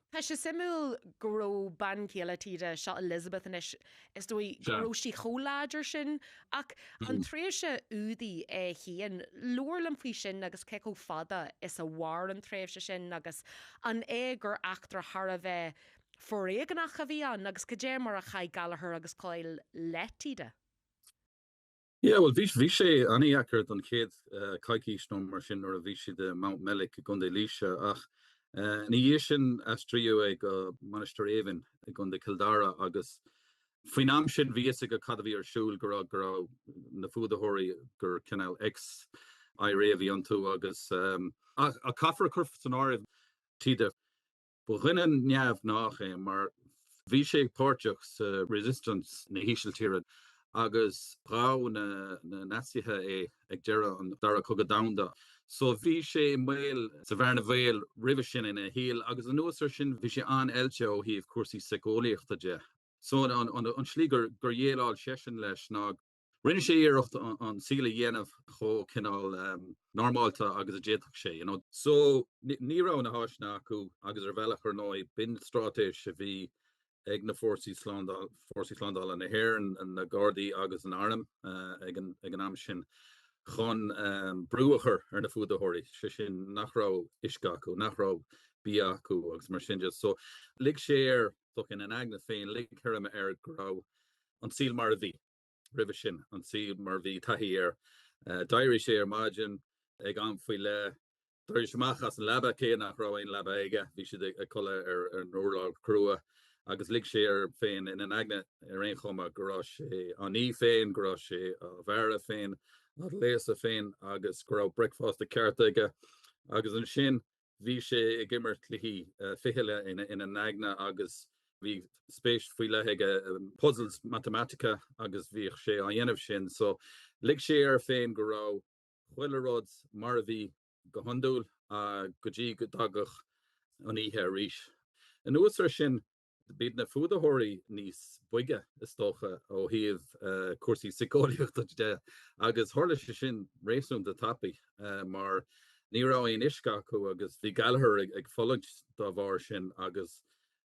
Tá sé suimiúil go raibh bean chéile Taoide, seo Elizabeth anois, is dóigh go raibh sí chomh láidir sin, ach an tréimhse údaí é féin, labhair liom faoi sin agus cé chomh fada is a mhair an tréimhse sin agus an é gur eachtra thar a bheith foréigneach a bhí ann agus cad é mar a chaith Gallagher agus Coyle le Taoide? Yeah, bhuel, bhí, bhí sé an-dheacair don chéad coicís nó mar sin nuair a bhí siad i Mountmellick i gContae Laoise ach ina dhiaidh sin aistríodh é go Mainistir Eimhín i gContae Chill Dara agus faoin am sin bhí fhios aige cad a bhí ar siúl, go raibh, go raibh na fuadaitheoirí, gur cineál ex-IRA a bhí iontu agus ach caithfear a chur san áireamh, Taoide. Ba dhuine neamhghnách é mar bhí sé páirteach sa Resistance na hÍsiltíre agus ghabh na Naitsithe é ag deireadh an Dara Cogadh Domhanda. So bhí sé i mbaol, sa bhearna bhaoil roimhe sin ina shaol agus anuas ar sin bhí sé an-oilte ó thaobh cúrsaí síceolaíochta de. So an tslí gur dhéileáil seisean leis ná Rinne sé iarracht an saol a dhéanamh chomh cineál normálta agus a d'fhéadfadh sé, you know. So, ní raibh na háiseanna acu agus ar bhealach, ar ndóigh, b'in straitéis a bhí ag na fórsaí slándála, fórsaí slándála na hÉireann, na Gardaí agus an Arm ag an, ag an am sin chun brú a chur ar na fuadaitheoirí, sé sin nach raibh uisce acu, nach raibh bia acu agus mar sin de. So, lig sé air, ina aigne féin, lig Herrema air go raibh an saol mar a bhí roimhe sin, an saol mar a bhí taithí air. D'éirigh sé ar maidin ag am faoi leith, d'éirigh sé amach as an leaba, cé nach raibh aon leaba aige, bhí siad ag codladh ar an urlár crua, agus lig sé air féin ina aigne ar aon chuma go raibh sé á ní féin, go raibh sé á bhearradh féin, á ghléasadh féin agus go raibh bricfeasta ceart aige. Agus ansin Bhí sé ag imirt cluichí fichille ina aigne agus bhí spéis faoi leith aige i puzzles matamaitice agus bhíodh sé á dhéanamh sin. So lig sé air féin go raibh chuile rud mar a bhí go hiondúil go dtí go dtagadh an oíche arís. Anuas air sin, B'iad na fuadaitheoirí níos boige, is dócha, ó thaobh cúrsaí síceolaíochta de agus tharla sé sin réasúnta tapaidh mar ní raibh aon uisce acu agus bhí Gallagher ag fulaingt dá bharr sin agus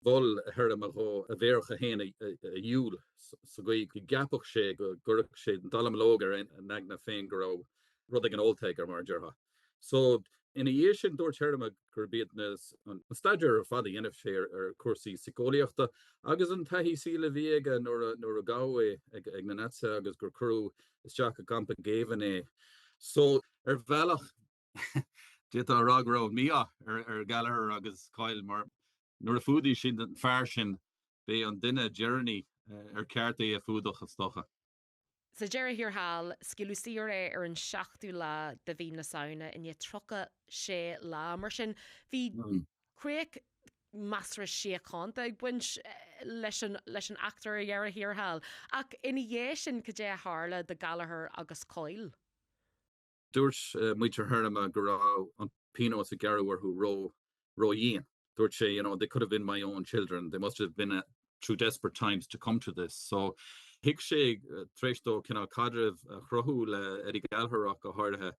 mhol Herrema dhó a mhéaracha féin a dhiúl sa gcaoi go gceapfadh sé go gcuirfeadh sé dallamullóg ar a aigne féin go raibh rud éigin ólta aige, mar a déarfá. So, ina dhiaidh sin, dúirt Herrema gurb iad na, an staidéar ar fad a dhéanamh sé ar chúrsaí síceolaíochta agus an taithí saoil a bhí aige nuair a, nuair a gabhadh é ag, ag na Naitsithe agus gur cuireadh isteach i gcampa géibhinn é. So, ar bhealach, d'fhéadfá a rá go raibh an mí-ádh ar, ar Gallagher agus Coyle mar nuair a fuadaigh siad an fear sin, b'é an duine deireanaí ar cheart é a fuadach, is dócha. Sa deireadh thiar thall, scaoileadh saor é ar an seachtú lá de mhí na Samhna i ndiaidh 36 lá. Mar sin, bhí críoch measartha síochánta ag baint leis an leis an eachtra ar dheireadh thiar thall. Ach ina dhiaidh sin, cad é a tharla do Gallagher agus Coyle? Dúirt muintir Herrema go raibh an pionós a gearradh orthu ró, ró-dhian. Dúirt sé, you know, they could have been my own children, they must have been through desperate times to come to this. So thuig sé, tar éis dó cineál caidreamh a chruthú le Eddie Gallagher ach go háirithe,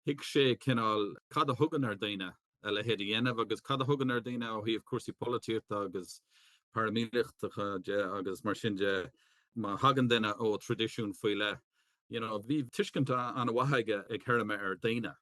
thuig sé cineál cad a thugann ar dhaoine a leithéid a dhéanamh agus cad a thugann ar dhaoine ó thaobh cúrsaí polaitíochta agus paraimíleatacha de agus mar sin de má thagann duine ó traidisiún faoi leith. You know, bhí tuiscint an-mhaith aige ag Herrema ar dhaoine.